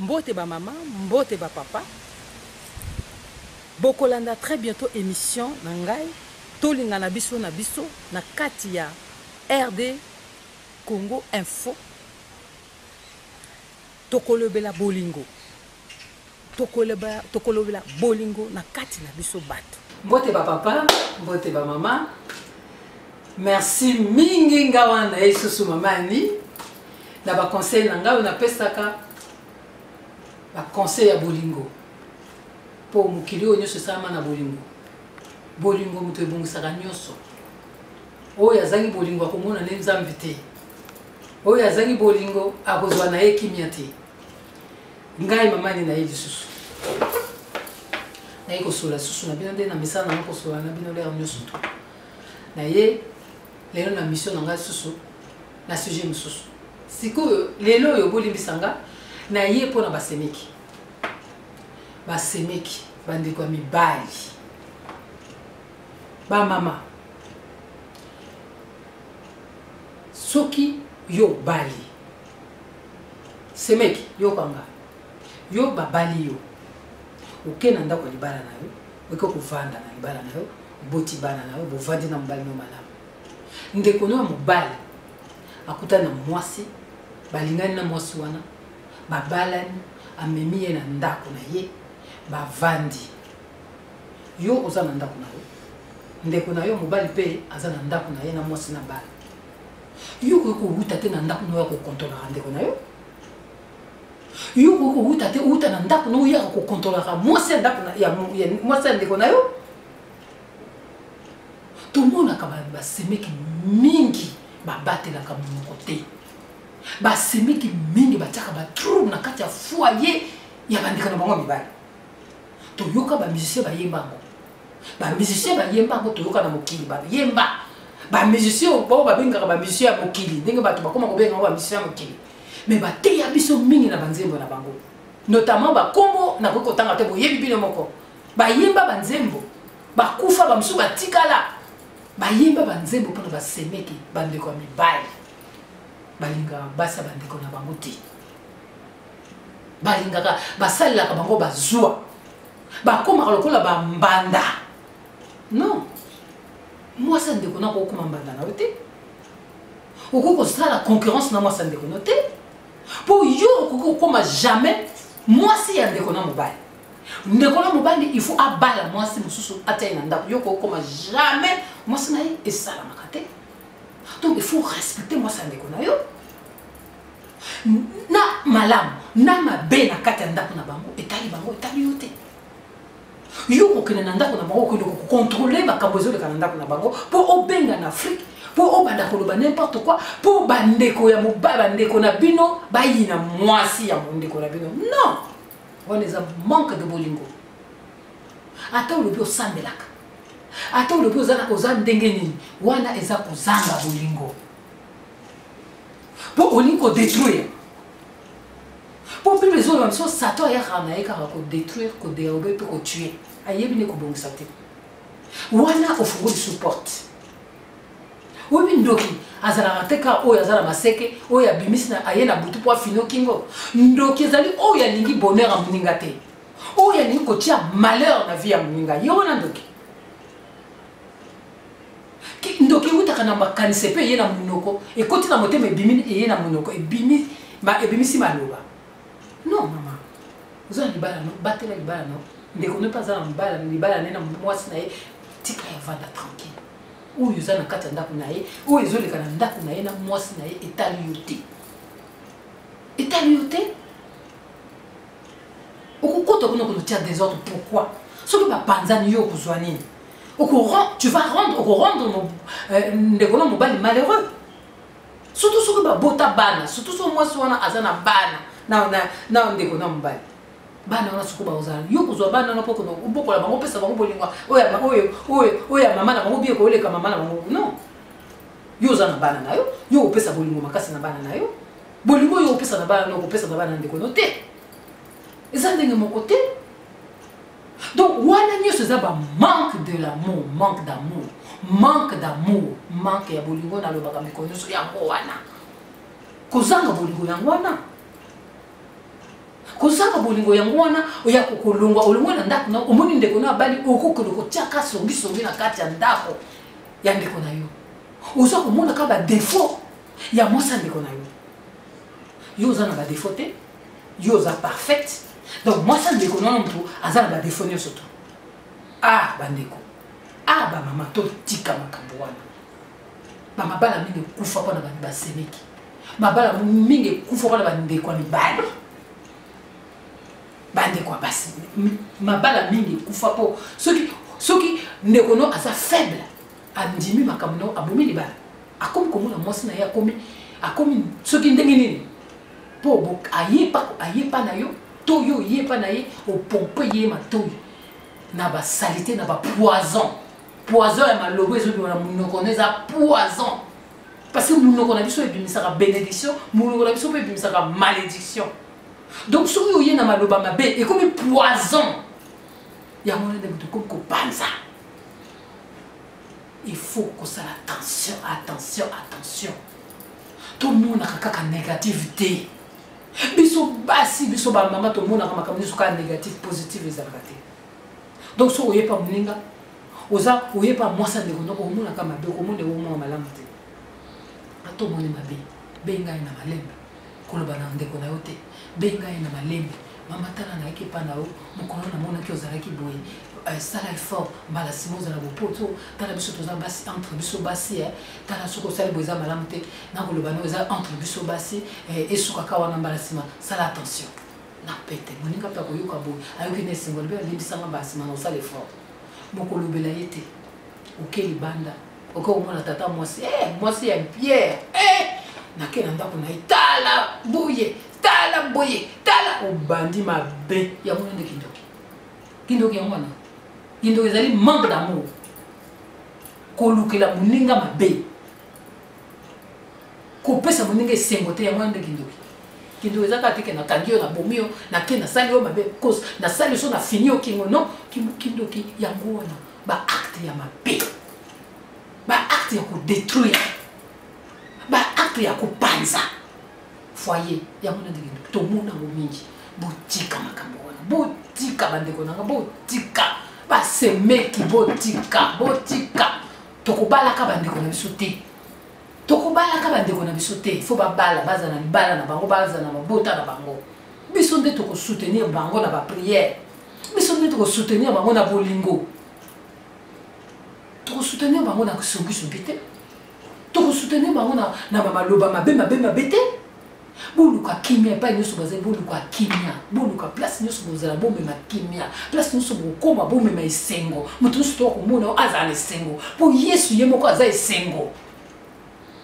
Mbote ba mama, mbote ba papa. Bokolanda très bientôt émission na ngai tolingana biso na biso na kati ya RD Congo Info. Tokolobela bolingo. Tokolobela, tokolobela bolingo na kati na biso bato. Mbote ba papa, mbote ba mama. Merci mingi nga wana na ye susu mama Annie. Na ba conseil na ngai oyo napesaka ba conseil ya bolingo mpo mokili oyo nyonso esalama na bolingo. Bolingo moto ebongisaka nyonso. Oyo azangi bolingo akomona nde Nzambe te. Oyo azangi bolingo akozwa na ye kimia te. Ngai mama ni na ye lisusu naye kosola susu na bino nde na misala na ngai kosola na bino lere nyonso to na ye lelo na mission na ngai susu na sujet mosusu sikoyo lelo oyo bolimbisa nga na ye mpo na basemeki basemeki bandeko ya mibali bamama soki yo obali semeki yoka nga yo babali yo oke na ndako ya libala na yo oke kovanda na libala na yo oboti bana na yo bovandi na mobali no malamu ndeko no ya mobali akutani na mwasi balingani na mwasi wana babalani amemi ye na ndako na ye bavandi yo oza na ndako na yo ndeko na yo mobali mpe aza na ndako na ye na mwasi na bana yo okoki kowuta te na ndako na oyo akokontrolaka ndeko na yo yo okoki kowuta te owuta na ndako na oyaka kokontrolaka mwasi ya ndako ya mwasi ya ndeko na yo tomonaka basemeki mingi babatelaka monoko te basemeki mingi batiaka batrouble na kati ya foyer ya bandeko na bango ya mibali toyoka bamusicien bayemba yango bamusicien bayemba yango toyoka na mokili bayemba bamusicien oyo babengaka bamusicien ya mokili ndenge bato bakoma kobenga yango bamusicien ya mokili me bateya biso mingi na banzembo na bango notamment bakombo nakoki kotanga te boyebi bino moko bayemba banzembo bakufa bamosusu batikala bayemba banzembo mpona basemeki bandeko ya mibali balingaka basi ya bandeko na bango te balingaka basalelaka bango bazwa bakomaka lokola bambanda non mwasi ya ndeko na okokoma mbanda na yo te okoki kosala concurrence na mwasi ya ndeko no te mpo yo okoki kokoma jamais mwasi ya ndeko na mobali ndeko na mobali il faut abala mwasi mosusu atia ye na ndako yo okokoma jamais mwasi na ye esalamaka te donc il faut respecter mwasi ya ndeko na yo na malamu na mabe na kati ya ndako na bango etali bango etali yo te yo okokende na ndako na bango okende kokontrole makambo ezoleka na ndako na bango mpo obenga na afrike mpo obanda koloba n'importe quoi mpo bandeko ya mobali bandeko na bino bayina mwasi ya ndeko na bino non wana eza manque de bolingo ata olobi osambelaka ata olobi oza ndenge nini wana eza kozanga bolingo mpo olingi kodetruire mpo bible ezoloba biso satan ayaka na ye kaka kodetruire koderobe mpe kotue ayebi nde kobongisa te wana ofungoli sous porte oyebi ndoki azalaka te kaka oyo aza na maseke oyo abimisi na aye na butu mpo afino kingo ndoki ezali oyo alingi bonheur ya moninga te oyo alingi kotia malheur na vie ya moninga ye wana ndoki ndoki ewutaka na makanisi mpe eye na monoko ekoti na motema ebimi eye na monoko ebimi ebimisi maloba non mama oza na libala no batela libala no ndeko no mpe aza na mobala libala na ye na mwasi na ye tika ya vanda tranquille oyo eza na kati ya ndako na ye oyo ezoleka na ndako na ye na mwasi na ye etali yo te etali yo te okokota kuna konotia desordre pourquoi soki bapanzani yo okozwa nini tu vas rendre okorendre euh, ndeko na mobali malheureux surtout soki babota bana surtout soki mwasi wana aza na bana na, na, na ndeko na mobali bana wana soko bakozala yo kozwa bana wana mpo obokola bango opesa bango bolingo oyo ya mama na bango bie koleka mama na bango non yo oza na bana na yo yo opesa bolingo makasi na bana na yo bolingo oyo opesa na bana na okopesa na bana na ndeko no te eza ndenge moko te donc wana nyonso eza ba manque de l'amour manque d'amour manque d'amour manque ya bolingo nalobaka mikolo nyonso yango wana kozanga bolingo yango wana. Kozanga bolingo yango wana oya kolongwa, olongwa na ndako na omoni ndeko na abali, okokende kotiaka songisongi na kati ya ndako ya ndeko na yo. Oza komona kaka ba défaut ya mwasi ya ndeko na yo. Yo oza na ba défaut te, yo oza parfaite. Donc mwasi ya ndeko na yo moto aza na ba défaut nyonso to. Ah bandeko, ah ba mama, totika makambo wana. Ba mabala mingi ekufa mpona basemeki, mabala mingi ekufa mpona bandeko ya mibali, bandeko ya basi, mabala mingi ekufa mpo soki ndeko no aza faible, andimi makambo no, abomi libala, akomi komona mwasi na ye akomi soki ndenge nini, mpo ayepa na yo to yo oyepa na ye, opompe ye matoi na basalite na bapoison. Poison ya malobo ezobima na monoko no, eza poison, parce que monoko na biso ebimisaka bénédiction, monoko na biso mpe ebimisaka malédiction. Donc soki oye na maloba mabe, ekomi poison. Yango wana nde moto ekomi kopanza. Il faut kosala attention, attention, attention. Tomonaka kaka négative te. Biso basi, biso bamama, tomonaka makambo nyonso kaka négative, positive ezalaka te. Donc soki oyepa moninga, oza oyepa mwasi ya ndeko noko, omonaka mabe, okomona eomona malamu te. Ata omoni mabe, benga ye na malembe, koloba na ndeko na yo te, benga ye na malembe. Mama, tala, nayaki epa na yo mokolo namonaki ozalaki boye, sala effort mbala nsima ozala bopoto. Tala, biso toza basi, entre biso basi, tala, soki osali boye eza malamu te, nakoloba no eza entre biso basi, esukaka wana. Mbala nsima sala attention na pete. Moninga mpe akoyoka boye, ayoki na esengo, alobi alimbisanga, mbala nsima na osala effort. Mokolobela ye te, oke libanda, oke komona tata mwasi, mwasi ya Pierre, nake na ndako na ye, tala boye, tala boye, tala, obandi mabe. Yango nde kindoki. Kindoki yango wana, kindoki ezali manque d'amour, kolukela moninga mabe, kopesa moninga esengo te. Yango wana nde kindoki. Kindoki eza kaka te ke nakangi yo, nabomi yo, nake nasali yo mabe, nasali so nafini yo kingo. Non, kindoki yango wana baacte ya mabe, baacte ya kodétruire, baacte ya kopanza foyer. Yango na ndenge tomona yango mingi. Botika makambo wana, botika bandeko nanga, botika basemeki, botika, botika. Tokobalaka bandeko na biso te, tokobalaka bandeko na biso te. Fo babala, baza na libala na bango, baza na mabota na bango. Biso nde tokosoutenir bango na baprière, biso nde tokosoutenir bango na bolingo, tokosoutenir bango na songisongi te, tokosoutenir bango na bamaloba mabe mabe mabe te. Boluka kimia epai nyonso bazali, boluka kimia, boluka place nyonso bozala, bomema kimia place nyonso bokóma, bomema esengo. Moto nyonso toka komona oyo azala na esengo, mpo Yesu ye moko aza esengo.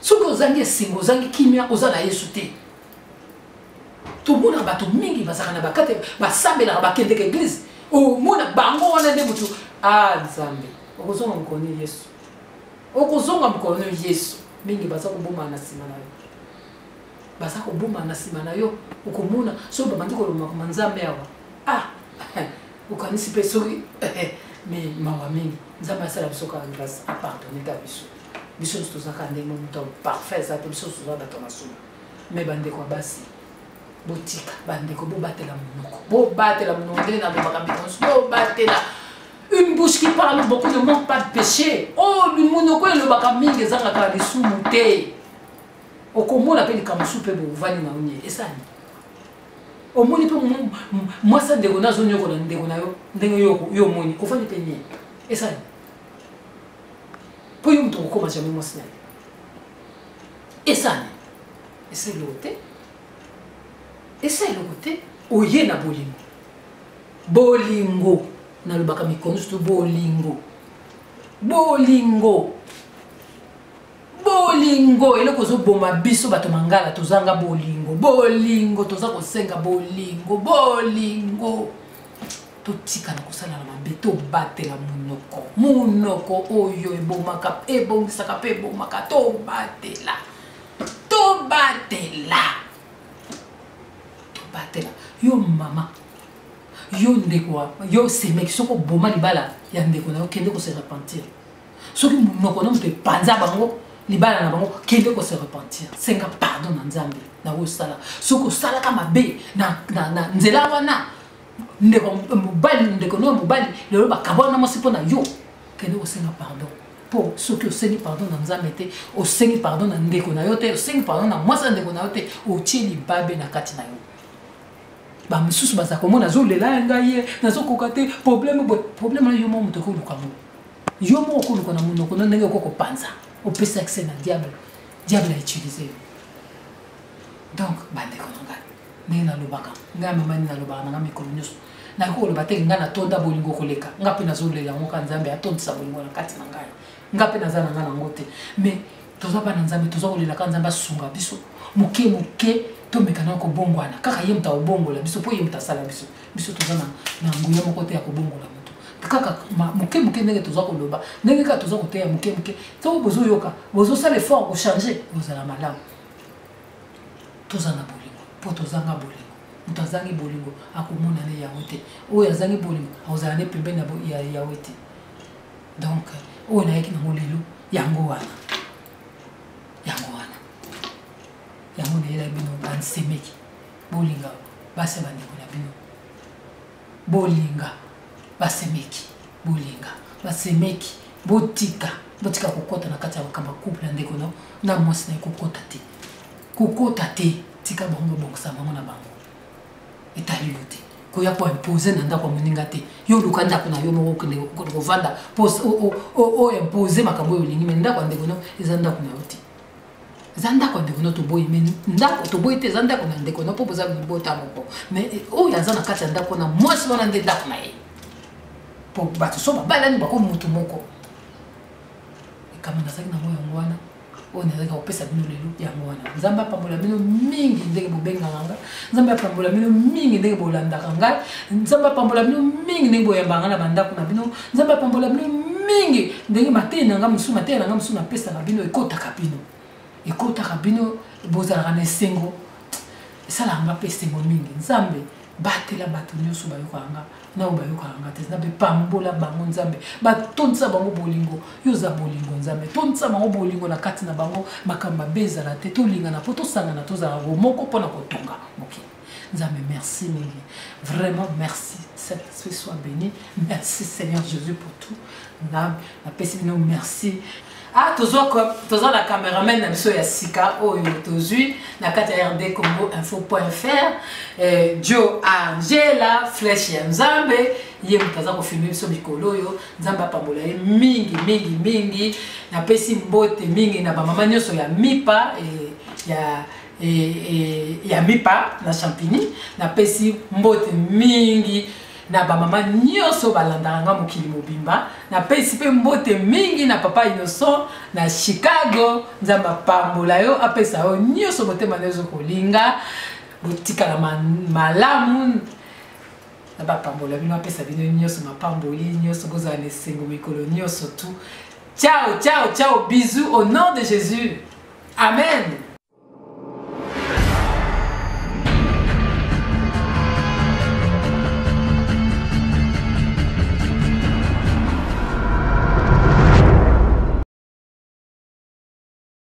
Soki ozangi esengo, ozangi kimia, oza na Yesu te. Tomonaka bato mingi bazalaka na bakate, basambelaka, bakendeka église, omona bango wana nde motu. Ah Nzambe, okozonga mokolo nini Yesu? Okozonga mokolo nini Yesu? Mingi baza kobomana na nsima na yo, baza koboma na nsima na yo. Okomona soki babandi koloba Nzambe awa, ah, okanisi mpe soki mais mawa mingi. Nzambe asala biso kaka grâce, apardonne ka biso. Biso nyonso tozaka ndenge moto parfait eza te, biso nyonso toza bato ya masumu. Mais bandeko ya basi, botika bandeko, bobatela monoko, bobatela monoko. Ndenge nalobaka bino nyonso, bobatela. Une bouche qui parle beaucoup ne manque pas de péché. Oh, monoko elobaka mingi ezangaka lisumu te. Okomona mpe likambo mosusu mpe bovandi na yo nie, esani omoni mpe mwasi ya ndeko na azonyokola ndeko na yo ndenge yo omoni, ofandi mpe nie, esani mpo yo moto okokoma jamais mwasi na ye. Esani esa eloko te, esa eloko te. Oye na bolingo, bolingo nalobaka mikono surtout bolingo, bolingo, bolingo. Eloko ozoboma biso bato mangala, tozanga bolingo, bolingo. Toza kosenga bolingo, bolingo. Totika na kosala na mabe, tobatela monoko. Monoko oyo ebomaka, ebongisaka mpe ebomaka. Tobatela, tobatela, tobatela. Yo mama, yo ndeko, yo semeki, soki oboma libala ya ndeko na yo, kende kose repentir. Soki monoko na moto epanza bango, Libala na bango, kende ko se repentir, senga pardon na Nzambe na oyo osala. Soki osalaka mabe na, na, na nzela wana, ndeko mobali, ndeko no mobali lelo bakabwana mwasi mpo na yo, kende kosenga pardon. Mpo soki osengi pardon na Nzambe te, osengi pardon na ndeko na yo te, osengi pardon na mwasi ya ndeko na yo te, otie libabe na kati na yo. Bamosusu baza komona azolela ya ngai ye, nazokoka te, problème boye, problème wana yo moko moto okoluka yango. Yo moko okoluka na monoko na ndenge okoki kopanza, opesa accès na diable, diable a utilise yo. Donc bandeko na ngai, ndenge nalobaka ngai mama nini nalobaka na ngai mikolo nyonso, nakoki koloba te ngai natonda bolingo koleka, ngai mpe nazolela yango kaka Nzambe atondisa bolingo na kati na ngai, ngai mpe naza na ngai nango te, mais toza bana Nzambe, toza kolela kaka Nzambe asunga biso moke moke, tomeka na kobongwana kaka ye moto akobongola biso, mpo ye moto asala biso. Biso toza na nguya moko te ya kobongola moto, kaka moke moke ndenge toza koloba, ndenge kaka toza koteya moke moke, soki bozoyoka bozosala effort kochanger, bozala malamu. Toza na bolingo, mpo tozanga bolingo. Moto azangi bolingo akomona ne Yawe te, oyo azangi bolingo akozala ne pembeni ya Yawe te. Donc oyo nayaki nango lelo yango wana, yango wana, yango nayelaki bino bansemeki. Bolinga basi ya bandeko na bino, bolinga basemeki, bolinga basemeki, botika, botika kokota na kati ya makambo ya couple ya ndeko no na mwasi na ye, kokota te, kokota te, tika bango babongisa bango na bango, etali yo te. Koya koimpose na ndako ya moninga te, yo oluka ndako na yo moko okende kovanda mpo oimpose makambo oyo olingi, me ndako ya ndeko no eza ndako na yo te, eza ndako ya ndeko no toboyi, me ndako toboyi te, eza ndako na ndeko no mpo boza libota moko, me oyo aza na kati ya ndako wana mwasi wana nde ndako na ye, mpo bato so babalani bako motu moko. Likambo nazalaki nango yango wana, oyo nazalaki kopesa bino lelo yango wana. Nzambe apambola bino mingi ndenge bobengaka nga, Nzambe apambola bino mingi ndenge bolandaka ngai, Nzambe apambola bino mingi ndenge boyambaka ngai na bandako na bino, Nzambe apambola bino mingi ndenge mateya na ngai mosusu, mateya na ngai mosusu napesaka bino ekotaka bino, ekotaka bino, bozalaka na esengo, esalaka nga mpe esengo mingi. Nzambe batela bato nyonso bayokaka nga na oyo bayokaka nga te, Nzambe pambola bango, Nzambe batondisa bango bolingo, yo oza bolingo, Nzambe tondisa bango bolingo na kati na bango, makambo mabe ezala te, tolingana mpo tosangana, tozala bomoko mpona kotonga mokili. Nzambe merci mingi, vraiment merci, Saint-Esprit soit béni, merci Seigneur Jésus pour tout. Nzambe napesi bino merci. Ah, toza na cameraman na biso ya sika oyo tozwi na kati ya RD Congo info point F R, Joe Angela flèche ya Nzambe, ye moto aza kofilme biso mikolo oyo. Nzambe apambola ye mingi mingi mingi. Napesi mbote mingi na bamama nyonso ya Mipa, ya Mipa na Champigny. Napesi mbote mingi na bamama nyonso balandaka nga mokili mobimba. Napesi mpe mbote mingi na papa Innocent na Chicago. Nzambe apambola yo, apesa yo nyonso motema na yo ezokolinga. Botikala malamu, na bapambola bino, apesa bino nyonso mapamboli nyonso, bozala na esengo mikolo nyonso tu. Ciao, ciao, ciao, bisous au nom de Jésus. Amen.